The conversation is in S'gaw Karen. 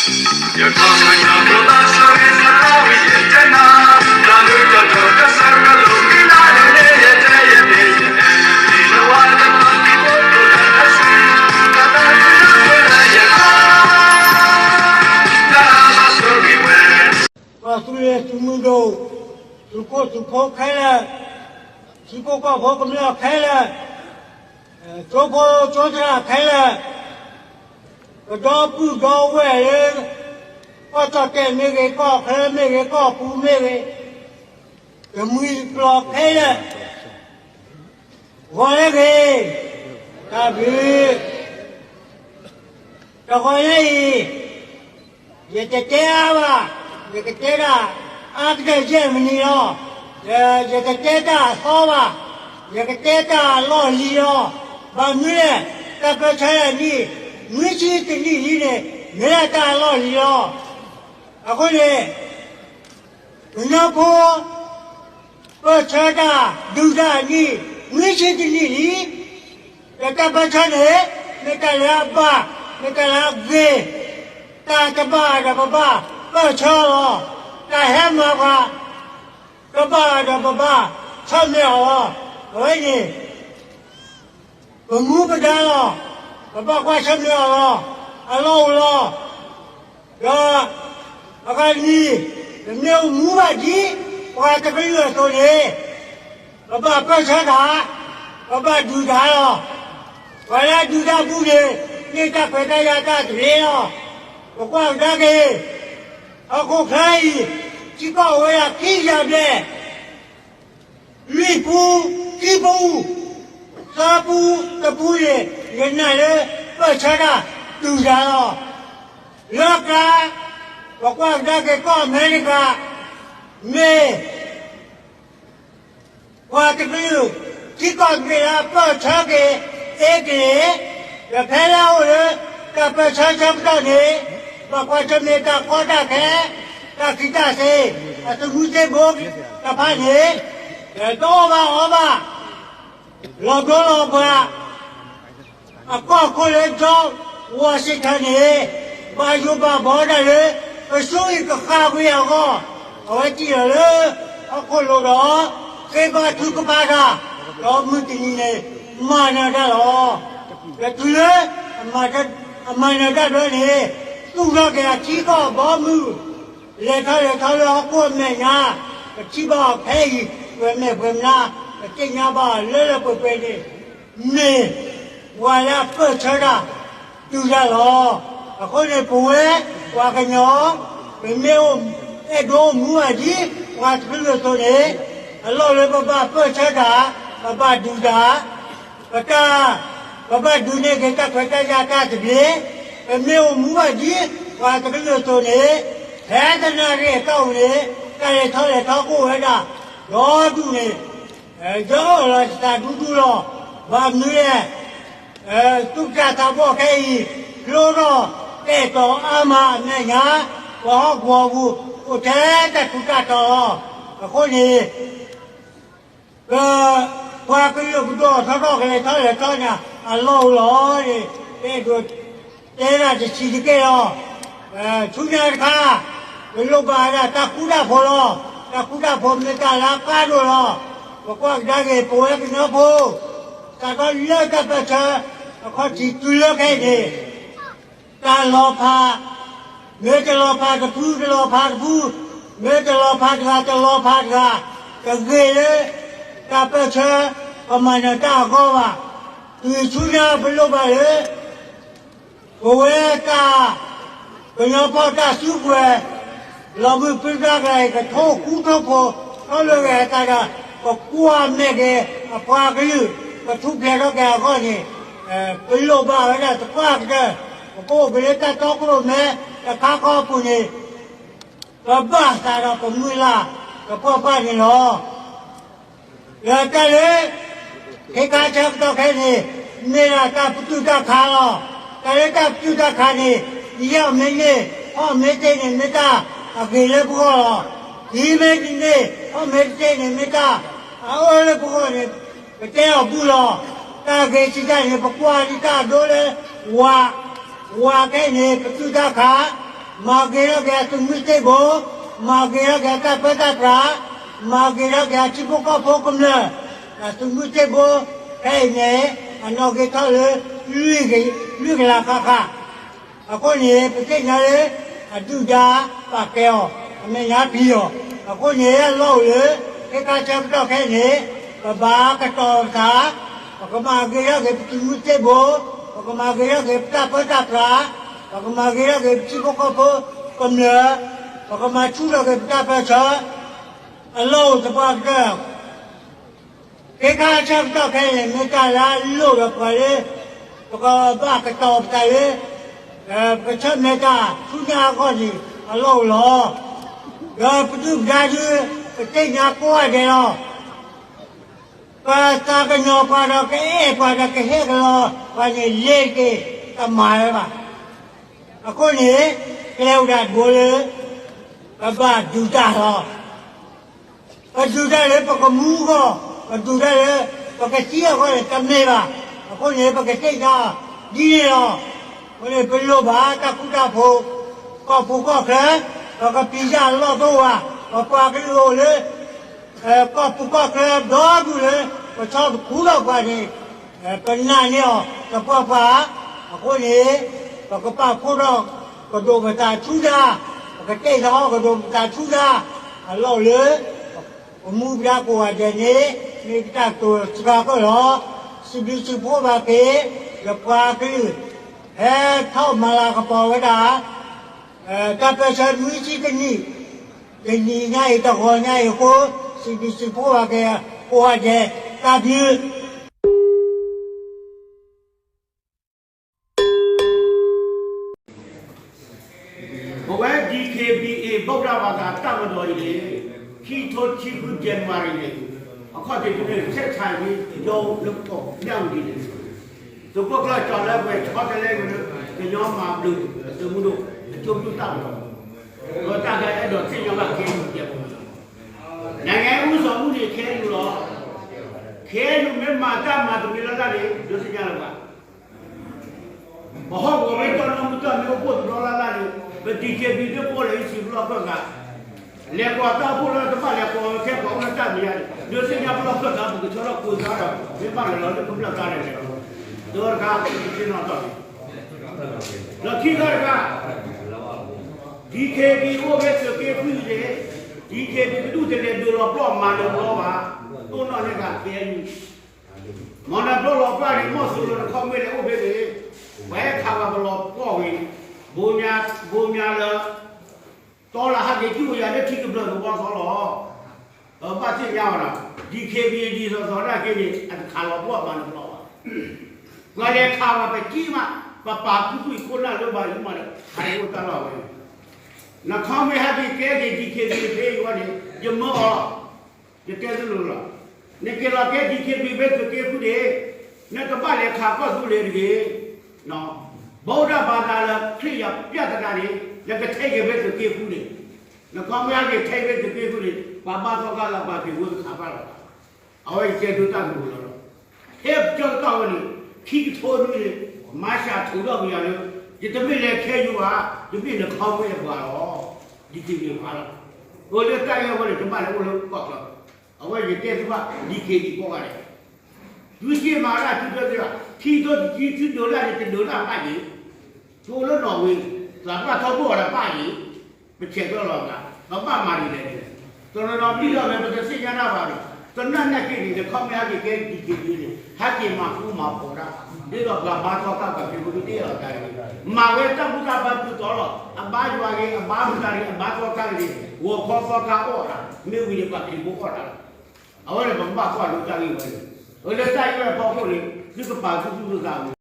ကီၢ်သူလ့ၤသုးမုၢ်ဒိၣ်, သုးခိၣ်သုးဖိခဲလၢာ်, ထံဖိကီၢ်ဖိကမျၢၢ်ခဲလၢာ်, ကၠိဖိကၠိသရၣ်ခဲလၢာ်, ကဒီပုၢ်ဒီဝဲၢ်လၢ ကီၢ်ကၠီၣ်တဲၣ်မ့ၢ်ဂ့ၤ, ကီၢ်ချၢမ့ၢ်ဂ့ၤ, ကီၢ်ပူၤမ့ၢ်ဂ့ၤ, တမှံၤတကျိၤခဲလၢာ်, ဂီၤလၢဂ့ၤ, တၢ်ဘျုး, တဂီၤညါအံၤ ယတတဲအါဘၣ်, ယကတဲဒၣ်အါကတၢၢ်ယဲၢ်မံးနံးလီၤ. ယတတဲတၢ်အသီဘၣ်, ယကတဲတၢ်အလီၢ်လံၤလီၤ. ဘၣ်မနုၤလဲၣ်, တၢ်ပၢၢ်ဆၢတၢ်နံၣ် နွံဆံတနံၣ်လံန့ၣ် မ့ၢ်ဒၣ်တၢ်အလီၢ်လံၤလီၤ. အဃိန့ၣ် ကညီဖိ ပၢၢ်ဆၢတၢ်ဒုၣ်တၢ်အနံၣ် နွံဆံတနံၣ်လံ. ဒီးတၢ်ပၢၢ်ဆၢန့ၣ် မ့ၢ်တၢ်လၢအဘၣ်, မ့ၢ်တၢ်လၢအဂ့ၤ, တၢ်တဘၣ်ဒီးပဘၣ်ပၢၢ်ဆၢအီၤလီၤ. တၢ်ဟဲမၤပှၤ တဘၣ်ဒီးပဘၣ်ဆၢမုၢ်အီၤလီၤ. အဝဲန့ၣ် ပမူပဒါလီၤ. ပဘၣ်ကွၢ်ဆၢၣ်မဲာ်အီၤလီၤ. အလီၢ်အိၣ်လီၤ. ဒီးအဂၤတမံၤ, ပမ့ၢ်အိၣ်မူဘၣ်ဒ်ပှၤတကလုာ်အသိးန့ၣ်, ပဘၣ်ပၢၢ်ဆၢတၢ်, ပဘၣ်ဒုးတၢ်လီၤ. ပှၤလၢအဒုးတၢ်အပူၤန့ၣ် မ့ၢ်တၢ်ခွဲးတၢ်ယာ်တၢ်သဘျ့လီၤ. ပကွၢ်ကဒါက့ၤ ဟီၣ်ခိၣ်ချၢအံၤ ထံကီၢ်အိၣ်ဝဲဒၣ်ခံကယၤဘျဲၣ် လွံၢ်ပူ, ခံပူ, သၢပူ, တပူန့ၣ် ယနာ်လၢပၢၢ်ဆၢတၢ်တုၤယၤလီၤ. လၢအကျါ ပကွၢ်ကဒါက့ၤကီၢ်အမဲရကၤ မ့ၢ်ပှၤတကလုာ် ထံကီၢ်တဘ့ၣ်လၢအပၢၢ်ဆၢက့ၤ အ့ကလ့ၣ်, ဒီးဖဲလၢအအိၣ်လၢတၢ်ပၢၢ်ဆၢဆၢကတီၢ်န့ၣ် ဘၣ်ကွၢ်ဆၢၣ်မဲာ်တၢ်ကီတၢ်ခဲ တၢ်ခံးတၢ်သ့ အသမူသ့ၣ်ဘိတဖၣ်န့ၣ် တအီၣ်ဘၣ်အီဘၣ် လီၤဒိလီၤဘှါ အကီၢ်ခိၣ်လၢ George Washington န့ၣ် ဘၣ်ယိၣ်ဘၣ်ဘီတၢ်လၢ ကဆူအံၤကဃၣ်ကွံာ်အဂီၢ်, အဝဲထံၣ်လီၤလၢဟီၣ်ခိၣ်လိၤဒီး ဃ့ဘါထုကဖၣ်တၢ်, ဒီးမုၢ်တနံၤန့ၣ် မၤနၢၤတၢ်လီၤ. ဒီးတုၤလၢအမၤနၢၤတၢ်ဘျီန့ၣ် သူၣ်ထီၣ်က့ၤအထံကီၢ်အဘီအမုၢ် လဲၤထီၣ်လဲၤထီလၢဟီၣ်ခိၣ်အမဲာ်ညါ, ပထံၣ်ဘၣ်အီၤဖဲအံၤ ပှဲၤမဲာ်ပှဲၤမနါ, ပသ့ၣ်ညါဘၣ်အီၤလၢလၢပှဲၤပှဲၤန့ၣ် မ့ၢ်ပှၤလၢအပၢၢ်ဆၢတၢ်တုၤတၢ်လီၤ. အဃိန့ၣ် ပဝဲပှၤကညီ ပမ့ၢ်အဲၣ်ဒိးအိၣ်မူဘၣ်ဒ်ပှၤတကလုာ်အသိးန့ၣ် အလီၢ်လၢပဘၣ်ပၢၢ်ဆၢတၢ်, ပဘၣ်ဒုးတၢ် ပတၢ်, ပဘၣ်ဒုးန့ၢ်က့ၤတၢ်ခွဲးတၢ်ယာ်တၢ်သဘျ့, ပမ့ၢ်အိၣ်မူဘၣ်ဒ်ပှၤတကလုာ်အသိးန့ၣ်, ဖဲတနၣ်ရံၣ်အတီၢ်ပူၤန့ၣ် တၢ်လဲၤထီၣ်လဲၤထီကအိၣ်ဝဲဒၣ် ဒီဒူၣ်န့ၣ်, ယအၢၣ်လီၤသးဒူဒူလီၤ. ဘၣ်မနုၤလဲၣ်, သူၣ်တၢ်သးဘီၣ်ခဲအံၤ ဖျိထီၣ်တဲာ်တီၤအါမးအမဲာ်ညါ, ပှၤဟီၣ်ကဝီၤပူၤ အိၣ်ထဲတၢ်ထူးတၢ်တီၤလီၤ. အဃိန့ၣ် ပ, ပှၤကလုာ်ကဒိၣ်ထီၣ်ထီၣ်ကလဲၤထီၣ်လဲၤထီန့ၣ် အလီၢ်အိၣ်လီၤန့ၣ် ပအဲၣ်ဒိးတဲဒၣ်တဆံးတက့ၢ်လီၤ. ဆူညါတခါ ပလိၣ်ဘၣ်ဝဲဒၣ်တၢ်ဃူတၢ်ဖိးလီၤ. တၢ်ဃူတၢ်ဖိးမ့ၢ်တၢ်လၢအကါဒိၣ်လီၤ. ပကွၢ်ကဒါက့ၤ ပဝဲကညီဖိ စးထီၣ်လၢတၢ်ပၢၢ်ဆၢ အခီၣ်ထံးတုၤလၢခဲအံၤန့ၣ် တၢ်လီၤဖး, မ့ၢ်တလီၤဖးတဖုတလီၤဖးတဖု, မ့ၢ်တလီၤဖးတဂၤတလီၤဖးတဂၤ, တဂ့ၤလၢတၢ်ပၢၢ်ဆၢ ပမၤနၢၤတၢ်အဂီၢ်ဘၣ်. တုၤဆူညါပလိၣ်ဘၣ်လၢ ပဝဲတၢ် ကညီဖီၣ်တၢ်စုကဝဲၤ လီၤမုၢ်ပြံပြါကျါအံၤ ကထိၣ်ဃူထိၣ်ဖိးထီၣ်လၢဂဲၤအသးဒီး ကကွၢ်မဲာ်က့ၤအပှၤကလုာ် ကထူၣ်ဖျဲးထီၣ်က့ၤအဂီၢ်န့ၣ်, ပလိၣ်ဘၣ်ဝဲဒၣ်သပှၢ်ကတၢၢ် ပကအိၣ်က့ၤလၢတၢ်တီခိၣ်ရိၣ်မဲတခါဃီအပူၤန့ၣ် ပဘၣ်သးဒီးပမုၢ်လၢ်ကပီၤပၢ်န့ၣ်လီၤ. ဒီးတၢ်လၢ ခ့ခါဆၢကတီၢ်ခဲအံၤန့ၣ် မ့ၢ်ဒၣ်တၢ်ပတုာ်တၢ်ခးလီၤ. တၢ်လၢတၢ်ပတုာ်တၢ်ခးန့ၣ် ယဲၢ်အီၣ်မ့ၢ်န့ၢ် ဟီၣ်မ့ၢ်တ့ၢ်န့ၣ် မ့ၢ်တၢ်အဂ့ၤလၢပဂီၢ်လီၤ. ခံမ့ၢ်တန့ၢ် ဟီၣ်မ့ၢ်တတ့ၢ်န့ၣ် မ့ၢ်တၢ်အအၢလၢပဂီၢ်န့ၣ် ပတဲအီၤဘူးလီၤ. တၢ်ဂ့ၤစံးတၢ်န့ၣ် ပကွၢ်ဒံးတၢ်အဒိလၢ ဝၤ, ဝၤခဲအံၤန့ၣ် ပတုာ်တၢ်ခး မၤဂ့ၤထီၣ်က့ၤအသုးမုၢ်သံၣ်ဘိ, မၤဂ့ၤထီၣ်က့ၤအတၢ်ပၢတၢ်ပြး, မၤဂ့ၤထီၣ်က့ၤအထံဖိကီၢ်ဖိကမျၢၢ်, အသုးမုၢ်သံၣ်ဘိ, ဖဲအံၤန့ၣ်, အနီၣ်ဂံၢ်ထီၣ်လၢ, လွံၢ်ကလးဃၣ်ဃၣ်, အဃိန့ၣ် ပသ့ၣ်ညါလၢ, အဒုၣ်ဒါပာ်ကဲအီၤ, အမဲာ်ညါပျံၤအီၤ, အဃိန့ၣ်အလီၢ်အိၣ်လၢ, ခဲခါဆၢကတီၢ်ခဲအံၤန့ၣ်, ပဘၣ်ကတီၤပသး, ပကမၤဂ့ၤထီၣ်က့ၤပသုးမုၢ်သံၣ်ဘိ, ပကမၤဂ့ၤထီၣ်က့ၤပတၢ်ပၢတၢ်ပြး, ပကမၤဂ့ၤထီၣ်က့ၤပထံဖိကီၢ်ဖိကမျၢၢ်, ပကမၤဆူၣ်ထီၣ်က့ၤပတၢ်ပၢဆၢ, အလီၢ်အိၣ်သပှၢ်ကတၢၢ် ခဲခါဆၢကတီၢ်ခဲအံၤန့ၣ် မ့ၢ်တၢ်လၢအလီၢ်ဒီးပှၤလၢ, ပကဘၣ်ကတီၤပသးလၢ, ပကဆၢၣ်မဲာ်တၢ်ဆူညါအဂီၢ်န့ၣ် အလီၢ်အိၣ်လီၤ. ဒီးပဒုၣ်ပဒါဒု, ပသ့ၣ်ညါကိးဂၤဒဲးလီၤ. ပသးကညီၤပှၤဒီးကအဲၣ်ပှၤဒီးကဟဲကလီၤပှၤန့ၣ် လဲၤတက့ၢ်, တမၤဝဲဘၣ်. အဃိန့ၣ်, ကျဲအိၣ်ဒၣ်တဘိလၢ, ပဘၣ်ဒုးတၢ်လီၤ. ပဒုးတၢ်လၢပကမူအဂီၢ်, ပဒုးတၢ်လၢပကသံအဂီၢ်န့ၣ်တမ့ၢ်ဘၣ်. အဃိန့ၣ် ပကသ့ၣ်ညါဒ်န့ၣ်လီၤ. အဃိန့ၣ် ပလိၣ်ဘၣ်တၢ်ဃူတၢ်ဖိး, ကီၢ်ပူၤကီၢ်ချၢ, ပကပျံၤတၢ်အလီၢ်တအိၣ်ဘၣ်, ပပှၤကလုာ်အိၣ်လၢ ကီၢ်ပူၤကီၢ်ချၢဒီဒူၣ်လၢ, ပဆီတခူထီၣ်ပှၤန့ၣ်, ပနာ်န့ၢ်အီၤသပှၢ်ပှၢ်, အဃိန့ၣ်, ပကပာ်ဖှိၣ်ထီၣ်ကဒီးပသးဆူညါ, ပကတဲာ်ထီၣ်ကဒီးပသးဆူညါ, အလီၢ်လၢ ပမူပဒါကိးဂၤဒဲးန့ၣ်, မ့ၢ်ပတၢ်တိာ်စှၤကီၢ်လီၤ. စံးဘျုးစံးဖှိၣ်ဘၣ်က့ၤ, ယပှၤကလုာ်, ဟဲထီၣ်မၤလၤကပီၤဝဲဒၣ်, တၢ်ပၢဆှၢနွံဆံတနံၣ်, တနံၤညါအံၤတဂီၤညါအံၤအဃိ, စံးဘျုးစံးဖှိၣ်ဘၣ်က့ၤ, ကိးဂၤဒဲး, တၢ်ဘျုး ပဝဲ DKBA ဗုဒ္ဓဘာသာ တပ်မတော်အံၤန့ၣ်, ခံထိခံဆံဃု January န့ၣ်, အခီၣ်ထံးဒ်န့ၣ် ဆက်ဆံရေးရုံး လၢကီၢ် မြဝတီ န့ၣ်, သုးခိၣ်ကျၢၢ်ကၠီၤလၢပှဲၤဆီတလဲက့ၤလၢ ကညီမၤဘျုးအသုးမုၢ်ဒိၣ် အကျိုးပြုတပ်မတော်, ဒီးတၢ်ကအဲၣ်ဒိးသ့ၣ်ညါဘၣ် KNU နိုင်ငံဦးစီးမှုန့ၣ် KNU လီၤ. KNU မ့ၢ်မၤတၢ်မၤတမံၤလၢ်လၢ်န့ၣ် ဒုးသ့ၣ်ညါလၢၤဘၣ် ပဟီၣ်ကဝီၤမ့ၢ်တၢ်နီၢ်မုၢ်တၢ်မ့ၢ်အိၣ်ဖှိၣ်တဘျီလၢ်လၢ်န့ၣ်, ပ DKBA ဒ်ပအိၣ်လဲၣ် ဟံးစံးပလီၢ်ဖျၢၣ်သး, လဲၤကွၢ်တၢ်အိၣ်ဖှိၣ်လၢတဘၣ်လဲၤကွၢ်ဝဲခဲကိးအိၣ်လၢတၢ်မဲာ်ညါန့ၣ်, ဒုးသ့ၣ်ညါပလီၢ်ဖျၢၣ်သး ပကဆီလီၤကိးသးဒီး မ့ၢ်ဘၣ်လဲၤလီၤလၢကမျၢၢ်သးန့ၣ်လဲၤလီၤ, ဒီးတခါ ပကသ့ၣ်နီၣ်ထီၣ်န့ၣ်, ဒီးခံခါတခါ DKBA အိၣ်ဖဲသုးက့ဃုန့ၣ်, DKBA ကဒူၣ်တလဲၤဒုးလီၤပျီမၤလၢၤဘျီဘၣ်, တိၢ်နီၣ်န့ၢ်က KNU မ့ၢ်နဘျီလီၤပျီန့ၣ် မီၢ်စိရိၤတခီမ့ၢ်လဲၤအိၣ်ဖဲန့ၣ်, ပှၤဟဲခးပှၤပလီၤပျီဝံၤ, ဘိမၠါ, ဘိမၠါလၢ တီလၢဟဲက့ၤကၠူၣ်ယၤလၢထံကဘျၢၣ်သဝီသီလီၤ. ဘၣ်သ့ၣ်ညါအီၤဒီး DKBA ဒ်သိးသိးဒၣ်က့န့ၣ် အတခးလီၤပျီမၤနဘျီဘၣ်. ပှၤလဲၤခးပှၤပကံမး, ပပာ်ခူသူၣ်အံၤခိၣ်နၢ်လၢဘၣ်ယုၢ်မးဒီး ခးအိၣ်တၢ်လီၢ်ဝဲန့ၣ်, နခီမ့ၢ်ဟဲက့ၤကဲက့ၤ DKBA ဖဲအံၤဝဲန့ၣ် ယမၢအီၤ, ယတဲသုလိၤလီၤ. နက့ၤလီၤကဲ DKBA ဖဲသုးက့ဃုန့ၣ်, နတဘၣ်လဲၤခးကီၢ်သူလ့ၤတဂ့ၤ. ဗုဒ္ဓဘာသာလၢ ခရစ်ယာန်ပြဿနာန့ၣ် နကထဲက့ၤဖဲသုးက့ဃုန့ၣ်, နခီမ့ၢ်ဟဲက့ၤထဲဖဲသုးက့ဃုန့ၣ် ပှၤဘါသီခါလၢပှၤက့ၤဝဲကခးဘၣ်လီၤ. အဝဲယတဲသုတၢ်ကတိၤလီၤလီၤ. ဟဲကၠီတၢ်ဝဲန့ၣ် ခံကထိနွံန့ၣ် မၤစၢၤထုးထီၣ်က့ၤယၤလၢ ယတမ့ၢ်လဲၤခဲယိဘၣ်, ယမ့ၢ်နခီမ့ၢ်အပှၤလီၤ. DKBA ပှၤလီၤ. အဃိလၢတၢ်အံၤအဃိန့ၣ် တဘၣ်လဲၤအိၣ်လၢကီၢ်ချၢ, အဝဲယတဲသုဘၣ် DKBA ကိးဂၤဒဲး သုစ့မၤတၢ်သုတဲသ့ဘၣ်, ထံဒိၣ်တကံ သုဒုးတၢ်န့ၣ် တဒုးတၢ်ပၣ်က့ၤ, သုအိၣ်လၢနီၣ်ဝ့ၤ, သးပှၢ်ထီဘိၣ်အီၤဒီးပၣ်က့ၤ, ပဆဲးကျၢလီၤသး, ပဘၣ်မၤဒ်လဲၣ်န့ၣ်, တနီၤနီၤပျံၤထီၣ်လၢပတသ့ၣ်ညါတၢ်ဘၣ်ဒီး, တနာ်နာ်က့န့ၣ် နခီမ့ၢ်ဟဲက့ၤကဲ DKBA န့ၣ် ဟဲက့ၤမၤဃူမၤဖိးတၢ်, ဒ်သိးပှၤဘါသီခါပှၤခရံာ်ဖိတ့ၢ်အီၤတၢ်ဂ့ၤ, မၤဝဲတၢ်ဘူၣ်တၢ်ဘါတုၤတီၤလီၤ, အဘါယွၤဂ့ၤ, အဘါမုၢ်တၢ်ဂ့ၤ, အဘါသီခါဂ့ၤန့ၣ် ဂီၤခီသီခါအီၣ်တၢ်, မ့ၢ်ဝံၤန့ၣ်ပှၤခရံာ်ဖိအီၣ်တၢ်လီၤ. အဝဲန့ၣ်ပကဘၣ်ကွၢ်လိတၢ်ဂ့ၢ်ဝဲန့ၣ်, အလၢတၢ်အံၤဝဲဖီခိၣ်န့ၣ် သုကပာ်ခူသူၣ်သုသး